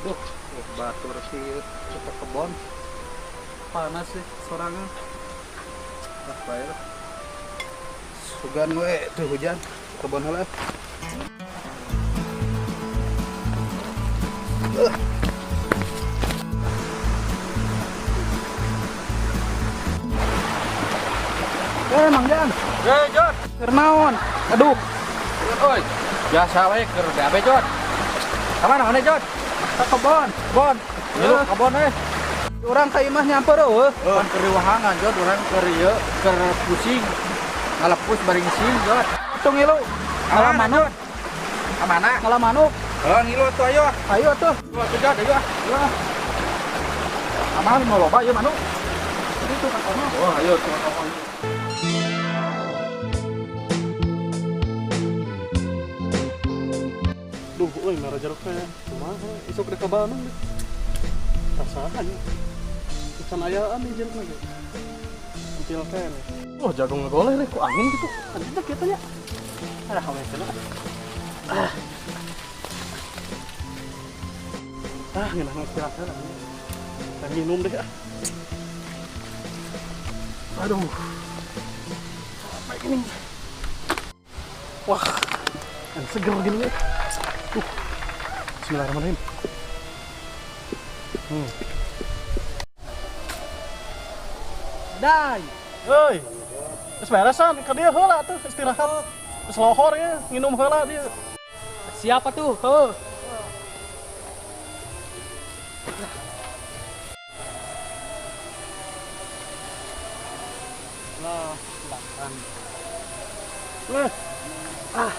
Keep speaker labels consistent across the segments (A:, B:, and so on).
A: Duh, batur sih ke kebon. Panas sih sorangan. Ah, bae lah. Sugan we tuh hujan kebon heula. Eh, Mang Jang.
B: Eh, Jod.
A: Keur naon? Aduh,
B: Oi. Biasa we keur BAB, Jod. Kamana mana, Jod?
A: ka kebon.
B: Kebon. Ngilu kebon eh.
A: Urang ka imah nyamper eueuh.
B: Pan keur wahangan, Jod, urang keur ieu keur pusing. Ngalepus bari ngising, Jod.
A: Atuh ngilu. Ngalah manuk,
B: Kamana?
A: ngalah manuk.
B: Heuh, ngilu atuh ayo.
A: Ayo tuh.
B: Ayo atuh, Jod, ayo. Ayo. Kamana mau loba ieu manuk?
A: Itu ka kono.
B: Oh, ayo tuh ka kono.
C: Duh, euy merah jeruk teh. Kumaha? Isuk dek ka Bandung deh. Rasahan. Ikan ayaan nih jeruk lagi. Until kene. Oh, jagung ngegoleh deh, ku angin gitu. Anjir teh kitu nya. Ah, hawe kena. Ah. Ah, ngeunah istirahat lah. Kita minum deh ah. Aduh. Capek ini. Wah, kan seger gini ya. Bismillahirrahmanirrahim.
A: Dai.
C: Hei, geus beresan ka dieu heula tuh istirahat. Geus lohor ya, nginum heula dia.
D: Siapa tuh? Heuh.
A: Lah, silakan.
C: Lah. Ah.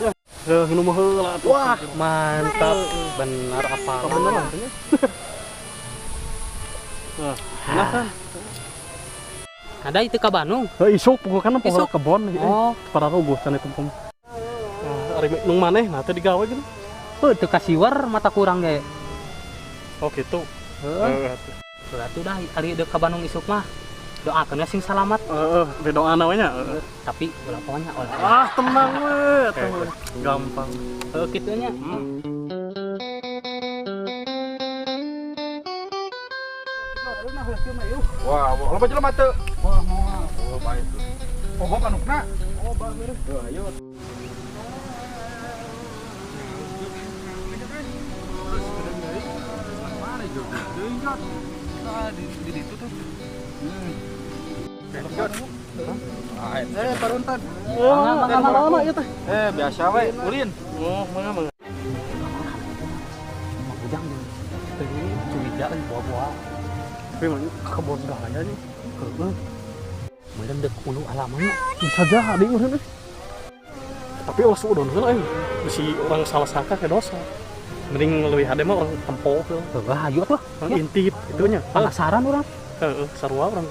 C: Ya, ya nginum heula tuh.
D: Wah, mantap. Benar apa?
C: Bener lah nya. Nah, enak kan?
D: Ada itu ke Bandung.
C: Heuh, isuk pukul kan poho
D: Isuk.
C: kebon
D: Oh.
C: Para rubuh can itu pom. Nah, ari nung maneh nah teh digawe gitu.
D: Heuh, teu kasiwer mata kurang ge.
C: Oh gitu.
D: Heuh.
C: Heeh.
D: Berarti udah ari deuk ka Bandung isuk mah. Doakeun sing salamat.
C: Heeh, be doana we nya. Heeh.
D: Tapi ulah pokoknya ulah.
C: Ah, tenang we, atuh. Gampang.
D: Heuh kitu nya.
B: Wah, loba jelema teu.
A: Wah, moal.
B: Oh, baik tuh. Poho manukna.
A: Oh, bae.
B: Tuh, ayo. Mana Jod? Deui, Jod.
A: Nah, di ditu tuh.
B: Jod. Ah,
A: Eh, paruntan.
C: Oh,
D: Mangga, mangga,
C: mana ieu teh?
B: Biasa we, ulin.
C: Oh, mangga mangga.
D: Mang Ujang jeung curiga euy bawa-bawa
C: Tapi mah ka kebon gaya nya.
D: heueuh. Meureun deuk ulu alamnya.
C: Bisa jadi meureun euy. Tapi ulah suudon heula euy. Bisi urang salah sangka ke dosa. Mending leuwih hade mah urang tempo heula.
D: Heueuh, hayu atuh.
C: Urang intip kitu nya.
D: Penasaran urang.
C: Heeh, sarua urang.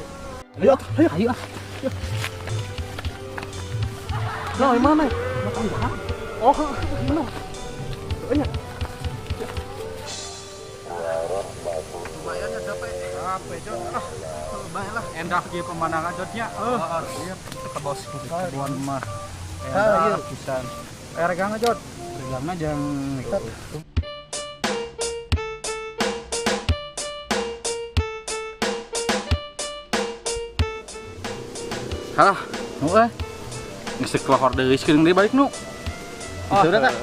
C: Ayo atuh, ayo.
D: Hayu ah.
C: Nah, di mana?
D: Makan jalan.
C: Oh, benar. Heeh nya.
A: Lumayan ya capek.
B: Capek, Jod. Ah,
A: Bae lah.
B: endah kieu pemandangan Jodnya. Heuh, iya, kebos kebon mah.
A: Ah,
B: Endah
A: iya.
B: pisan. Eh, regangna, Jod.
A: Regangna jang ikat.
B: Halah, nu euy. Geus kelohor deui seukeung deui balik nu.
D: Ah,
B: Sudah tah?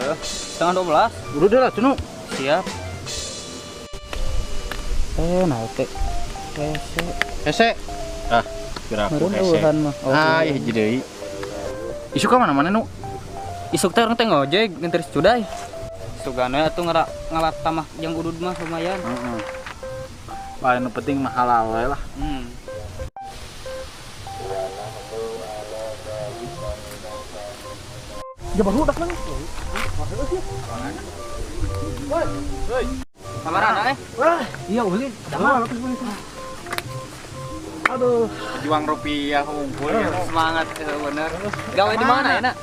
D: 11.30.
B: Udah deh lah, nu.
D: Siap.
A: Nah oke. Hese.
B: Hese. Ah, kira aku
A: Meureun
B: hese.
A: eueuhan mah. Oh,
B: Ah, iya hiji deui. Isuk ka mana-mana nu?
D: Isuk teh urang teh ngojek nganter si Cudai. Sugana atuh ngalat tamah jeung udud mah lumayan.
B: Heeh. Wah, nu penting mah halal we lah.
C: Ya baru dak nang.
D: Kamarana eh?
C: Wah,
D: Iya ulin.
C: Wah, aduh.
B: Juang rupiah unggul ya.
D: Semangat bener. Gawe di mana ya, Nak?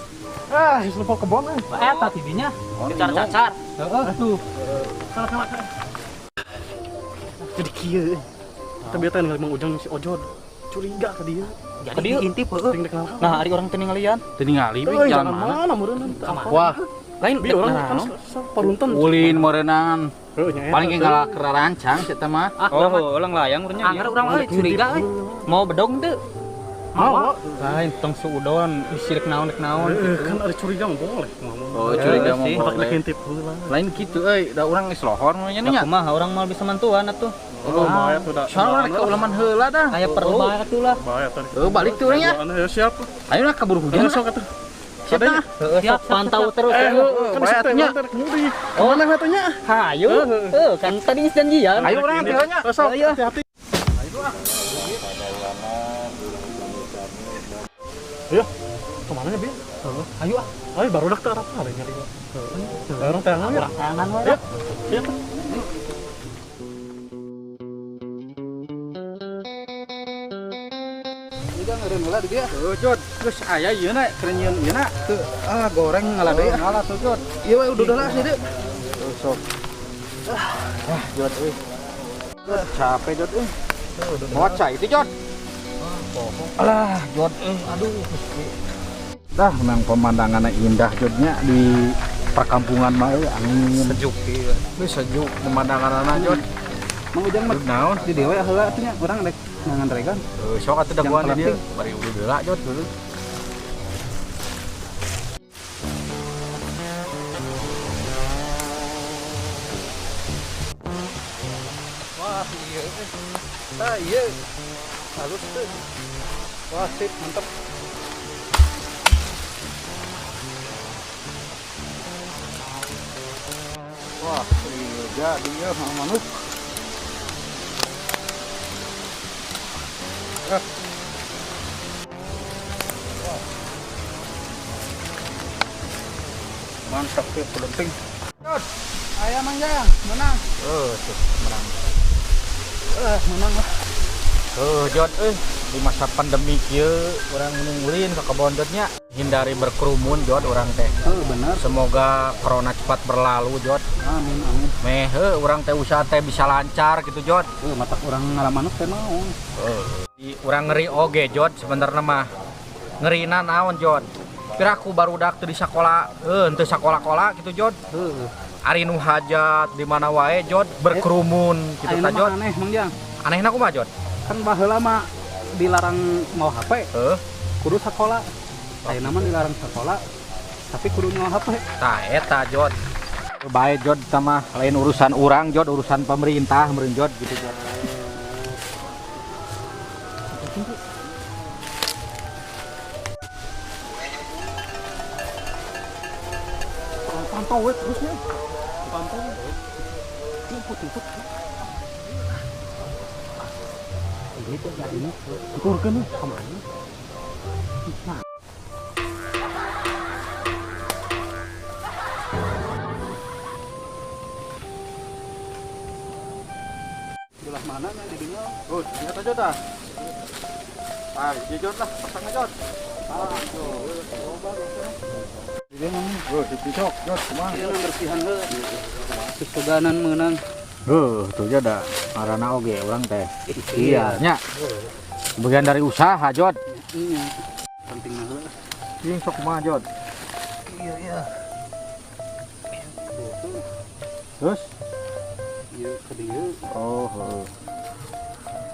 C: Ah, geus lupa kebon euy.
D: Eta tidinya.
B: Oh,
D: Cacar-cacar. Heeh tuh.
C: Salah salah. Jadi kieu euy. Kita biasa ningali Mang Ujang si Ojod. Curiga ka dia.
D: Jadi diintip heueuh.
C: Ting dek kenal.
D: Nah, ari urang teu ningalian.
B: Teu ningali we
C: Euy,
B: jalan
C: jalan
B: mana?
C: mana meureun?
D: Kamana?
B: Wah,
D: Lain
C: Bi urang kan parunten.
B: Ulin meureunan.
C: Heuh nya.
B: Paling ge ngalah rancang eta mah.
D: Ah, oh, ulang layang urangnya. Anggar urang euy curiga euy. Mau bedong teu?
C: Mau.
D: Lain tong suudon, sirik naon rek naon gitu.
C: Kan ada curiga mah boleh.
B: Oh, curiga mah
D: sih.
C: Matak
B: boleh.
C: ngintip heula.
B: Lain kitu euy, da urang geus lohor mah nya.
D: Kumaha urang moal bisa mantuan atuh.
C: Oh, bahaya tuh dah.
B: Soalnya rek kaulaman heula dah.
D: Aya perlu atuh lah.
C: Bahaya tadi.
B: Heuh, balik tuh urang nya.
C: Ya siap.
B: Ayo lah kabur hujan.
C: Sok atuh.
B: Siap dah.
D: Heeh, sok pantau terus.
C: Kan
B: Bahaya
C: teh
B: atuh nya.
C: mudik. Kemana katanya?
D: Hayu. Heuh, kan tadi geus janjian.
B: Ayo urang teh nya.
C: Sok hati-hati. Ayo, kemana ya, Bi?
D: Ayo ah.
C: Ayo baru dak teu apa nyari. Heeh. Orang tangan ya.
D: Tangan we.
C: Ayo. Iya.
A: Udah ngeureun heula di dieu.
B: Heuh, Jod. Geus aya ieu na keur nyieun ieu na.
A: Teu ah goreng ngalah deui.
B: Ngalah tuh, Jod.
A: Ieu we udah lah sih deui.
B: Heuh, sok. Ah, Jod euy. Jod, capek Jod euy. Mawa cai itu, Jod. Alah, Jod euy, aduh. Dah memang pemandangannya indah Jodnya di perkampungan mah euy, angin
D: Sejuk ieu.
B: Euy, sejuk pemandanganna Jod.
A: Mang Ujang mah
B: Naon?
A: di dieu we heula atuh nya urang rek nangan regan.
B: Heuh, sok atuh dagoan di dieu. Bari udah heula Jod dulu.
A: Wah, iya. Ah, iya. Halus tuh. Wah, sip, mantap. Wah, iya jadi ya manuk. Ah. Wah. Mantap tuh, penting. Ayah manjang, menang.
B: Heuh, tuh menang.
A: Menang lah.
B: Heuh, Jod euy, di masa pandemi kieu urang nungguin ke kebon Jod nya. Hindari berkerumun Jod urang teh.
A: Heuh, bener.
B: Semoga corona cepat berlalu Jod.
A: Amin, amin.
B: Meh heuh urang teh usaha teh bisa lancar gitu Jod.
A: Heuh, matak urang ngalaman teh mau.
B: Heuh. Di urang ngeri oge Jod sebenarnya mah. Ngerina naon Jod. Piraku barudak teu di sakola, heuh henteu sakola-kola gitu Jod.
A: Heuh.
B: Ari nu hajat di mana wae Jod berkerumun gitu
A: Ayeuna
B: ta Jod.
A: mah aneh Mang Jang.
B: Anehna kumaha Jod?
A: Kan baheula mah dilarang mau HP,
B: Heuh.
A: kudu sakola. Ayeuna mah dilarang sakola, tapi kudu nyawa HP.
B: Tah eta Jod. Bae Jod sama lain urusan urang Jod, urusan pemerintah meureun Jod gitu Jod.
C: Pantau we terusnya. Pantau. Jemput.
A: Ini tuh jadi ini.
C: Tuturkeun we ka mana?
A: Nah. Belah mana nya di dinya?
B: Oh, lihat aja dah. Ah, jujur lah, pasang aja.
A: Ah, tuh. Coba
B: Dia ngomong, oh, si pisok, Jod, kumaha?
A: Ieu bersihan heula. Susuganan meunang.
B: Heuh, tuh aja dah. Ngaranna oge urang teh. Iya, nya. Bagian dari usaha, Jod.
A: Iya. Penting heula.
B: Jeung sok kumaha, Jod?
A: Iya, iya.
B: Terus?
A: Iya, ke dieu.
B: Oh, heuh.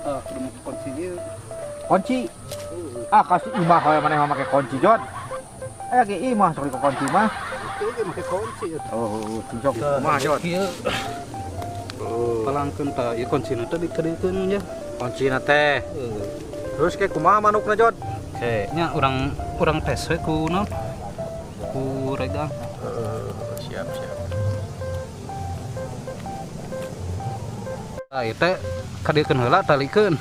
A: Ah, kudu make kunci ieu.
B: Kunci. Ah, kasih imah hoyong maneh mah make kunci, Jod. Eh, ge imah sok kunci mah.
A: Ieu ge make kunci ieu.
B: Oh, heuh, cing sok kumaha, Jod?
A: Ieu. Palangkeun tah ieu kuncina teh dikedekeun nya.
B: Kuncina teh. Terus ke kumaha manukna, Jod?
A: Oke, nya urang tes we ku naon? Ku regang.
B: Siap, siap.
A: Ah, ieu teh kadiekeun heula talikeun.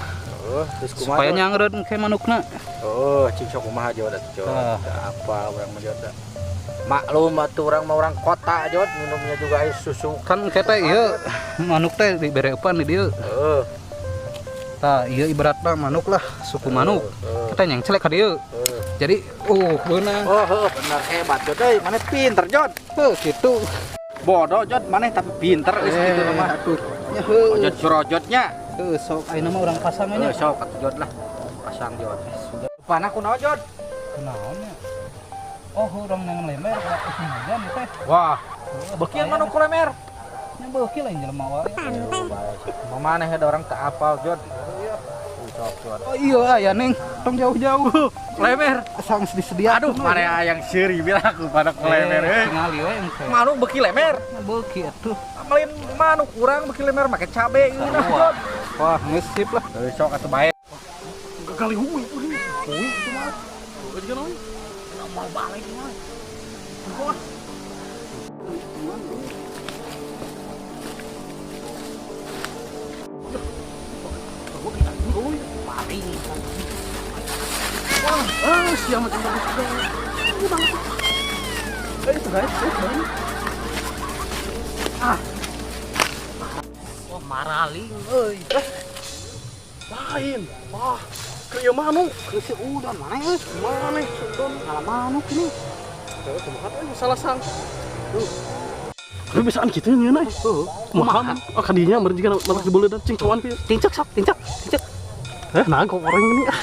B: Oh, terus kumaha?
A: Supaya nyangreun ke manukna.
B: Oh, cing sok kumaha Jod atuh, Jod.
A: Tah.
B: Apa urang mah Jod. Maklum atuh urang mah orang kota, Jod, minumnya juga air susu.
A: Kan kita ieu manuk teh dibere eupan di dieu.
B: Heeh.
A: Tah, ieu ibaratna manuk lah, suku manuk. Kita nyengcelek ka dieu. Jadi, beunang.
B: Oh, heuh, bener hebat Jod euy, maneh pinter Jod.
A: Heuh, kitu.
B: Bodoh Jod, maneh tapi pinter geus kitu mah.
A: Atuh. Ya heuh.
B: Ojot surojotnya.
A: Heuh, sok ayeuna mah urang pasang nya.
B: Heuh, sok atuh Jod lah. Pasang Jod. Panah kunaon Jod?
A: Kunaon nya? Oh, urang neangan lember, usum hujan teh.
B: Wah, beukian manuk ku lemer.
A: Nya beuki lain jelema wae.
B: Mau maneh ada orang tak apal, Jod. Sok, Jod.
A: Oh iya aya neng, tong jauh-jauh.
B: Lemer.
A: Sang disediakeun.
B: Aduh, mana yang seuri bilang aku pada ku lemer euy.
A: Tingali we engke.
B: Manuk beuki lemer.
A: Beuki atuh.
B: Lain manuk urang beuki lemer make cabe ieu nah, Jod.
A: Wah, geus sip lah.
B: Heuh, sok atuh bae.
C: Kali hui hui. Hui itu mah. Euy juga naon?
D: Mau balik mah. Paling.
C: Wah, siang macam bagus juga. Ini banget. Itu guys, itu.
D: Ah. Wah, maraling euy.
C: Lain. Wah, keur manuk.
A: Keur si udon mana euy?
C: Maneh udon.
A: Salah manuk ini.
C: Heuh, kumaha teh salah sang. Duh. Tapi bisaan kitu nyeuna euy.
A: Heeh.
C: Kumaha? Oh, kadinya meureun jiga matak dibeuleudeunan cing cawan pieu.
D: Tincek sok, tincek, tincek.
C: Nah, goreng ini ah.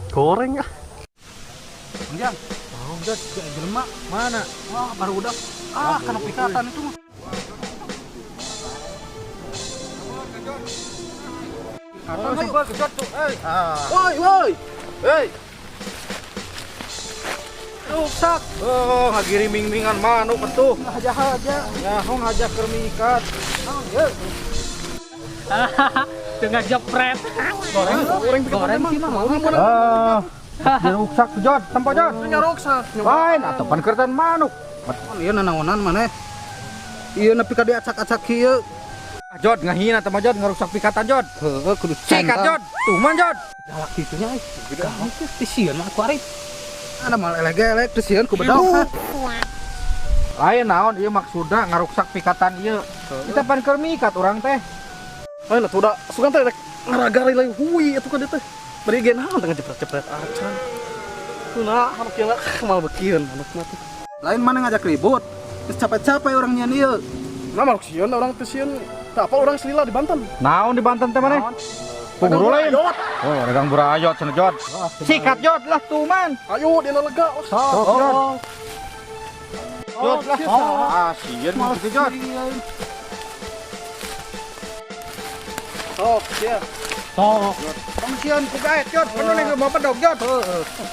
C: Goreng ah.
A: Jang. Oh, udah jelema
B: Mana?
A: Wah, baru udah. Ah, kana pikatan itu mah.
B: Oh, sumpah kejot tuh. Euy. Ah.
A: Woi, woi.
B: Hei.
A: Ruksak.
B: Oh, ngagiriming-mingan manuk atuh.
A: Haja-haja.
B: Nyaho ngajak keur miikat.
A: Naon ieu?
D: Dengan jepret.
C: Goreng, goreng
D: Goreng sih mah mau.
B: Ah. Diruksak Jod, tempo Jod.
C: Nyaroksak.
B: Lain atuh pan kertan manuk.
A: Ieu nanaonan maneh? Ieu nepi ka diacak-acak kieu.
B: Jod ngahina teh mah Jod ngaruksak pikatan Jod.
A: Heuh, kudu
B: Sikat Jod, tuman Jod.
A: Galak kitu nya euy. Galak teh sieun mah aku arif. Ada mal elek-elek teh sieun ku bedog.
B: Lain naon ieu maksudna ngaruksak pikatan ieu. Kita pan keur miikat urang teh.
C: Lain atuh da sugan teh rek ngaragari lain hui atuh ka dieu teh. Bari ge naon teh ngejepret-jepret acan. Tuh nah, manuk ieu mah mal beukieun manuk mah tuh.
A: Lain mana ngajak ribut. Geus capek-capek urang nyian ieu.
C: Nah, manuk sieun urang teh sieun. Tah apa urang selila di Banten.
B: Naon di Banten teh maneh? Punguru lain. Oh, dagang burayot cenah Jod. Sikat Jod lah tuman.
C: Ayo dina lega.
B: Sok Jod. Jod lah. Ah, sieun mah kitu Jod.
C: Sok, sia.
D: Sok.
B: Tong sieun ku gaet Jod, penuh nih mau bedog Jod.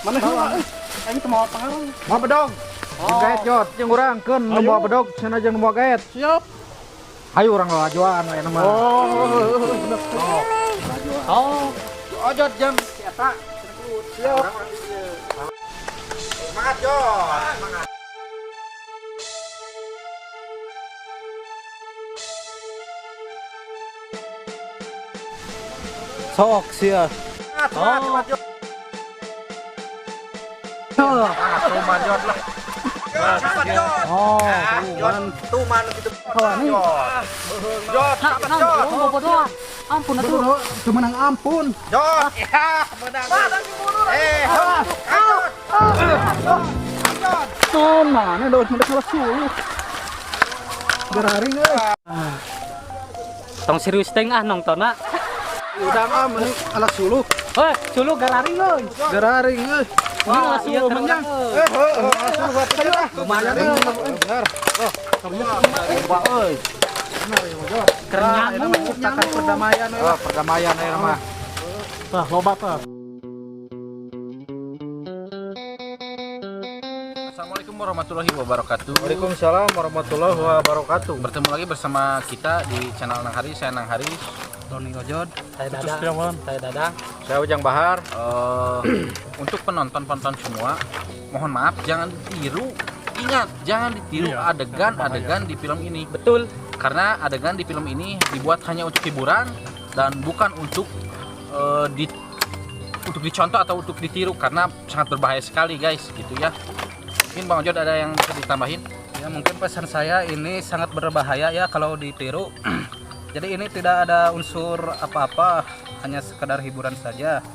C: Maneh heula euy. Aing teu mawa pangarang.
B: Mau bedog. Jeung gaet Jod, jeung urang keun nu bawa bedog cenah jeung nu bawa gaet.
C: Siap.
B: Hayu urang lalajoan we mah.
C: Oh, bener.
D: Sok.
B: Oh, Jod jam si eta.
C: Siap.
B: Semangat Jod. Semangat.
A: Sok sia.
B: Semangat, semangat, Jod. Ah, tuman Jod lah. Jod, Jod.
A: Oh,
B: Jod, tuman kitu. Jod. Jod, sahabat
D: Nah,
B: Jod.
D: bobodoh. Ampun atuh.
A: Teu meunang ampun.
B: Jod. Ya, menang. Eh, ayo, Jod. Jod.
A: Oh, mana daun mendak salah suluh. Geraring euy.
D: Tong serius teh ah nongtonna.
A: Udang ah meni alas suluh.
D: Hei, suluh gararing euy.
A: Geraring euy.
D: Ini alas suluh
A: menjang.
D: euy.
B: Eh, heuh, alas suluh buat saya ah.
D: Lumayan
B: euy. Bener. Oh, euy.
D: Keur
A: Nah, ini
D: nyangu.
A: mah menciptakan perdamaian euy.
B: Oh, perdamaian euy mah.
C: Tah, loba tah.
E: Assalamualaikum warahmatullahi wabarakatuh.
B: Waalaikumsalam warahmatullahi wabarakatuh.
E: Bertemu lagi bersama kita di channel Nang Hari, saya Nang Hari.
A: Doni Ojod.
D: Saya Dadang.
C: Setiawan.
D: Saya Dadang.
B: Saya Ujang Bahar.
E: Untuk penonton-penonton semua, mohon maaf jangan ditiru. Ingat, jangan ditiru
C: Iya,
E: adegan-adegan di film ini.
D: Betul.
E: Karena adegan di film ini dibuat hanya untuk hiburan dan bukan untuk untuk dicontoh atau untuk ditiru karena sangat berbahaya sekali guys, gitu ya. Mungkin Bang Ojod ada yang bisa ditambahin?
A: Ya mungkin pesan saya ini sangat berbahaya ya kalau ditiru. Jadi ini tidak ada unsur apa-apa, hanya sekedar hiburan saja.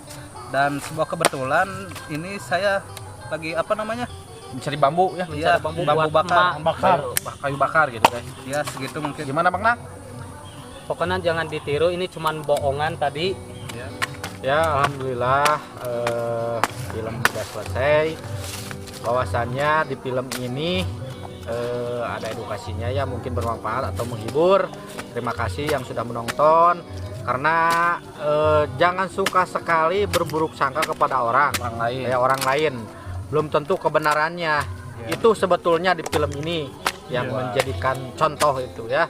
A: Dan sebuah kebetulan ini saya lagi apa namanya?
E: Mencari bambu ya,
A: Iya,
D: bambu
A: bambu
D: buat
A: bakar.
D: emak.
C: Bakar.
E: Kayu bakar gitu guys.
A: Ya segitu mungkin.
E: Gimana Bang Nang?
D: Pokoknya jangan ditiru, ini cuman bohongan tadi.
B: Ya, alhamdulillah film sudah selesai. Bahwasannya di film ini ada edukasinya ya, mungkin bermanfaat atau menghibur. Terima kasih yang sudah menonton. Karena jangan suka sekali berburuk sangka kepada orang,
E: Orang lain.
B: ya, orang lain. Belum tentu kebenarannya. Itu sebetulnya di film ini yang menjadikan contoh itu ya.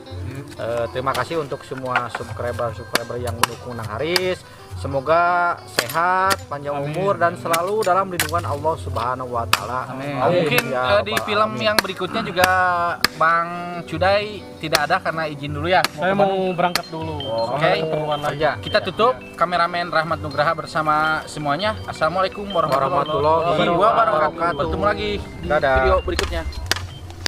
B: Terima kasih untuk semua subscriber-subscriber yang mendukung Nang Haris. Semoga sehat, panjang umur, dan selalu dalam lindungan Allah Subhanahu wa taala.
A: Amin.
E: Oh, mungkin
B: Ya
E: di
B: Rabbal
E: film
B: Alamin.
E: Yang berikutnya juga Bang Cudai tidak ada karena izin dulu ya.
C: Saya
E: ke Bandung.
C: mau berangkat dulu.
E: Oke.
C: Soalnya ada keperluan lain.
B: Kerja.
E: Kita tutup, kameramen Rahmat Nugraha bersama semuanya. Assalamualaikum warahmatullahi
B: Warahmatullahi
E: wabarakatuh.
B: wabarakatuh.
E: Bertemu lagi di
B: Dadah.
E: video berikutnya.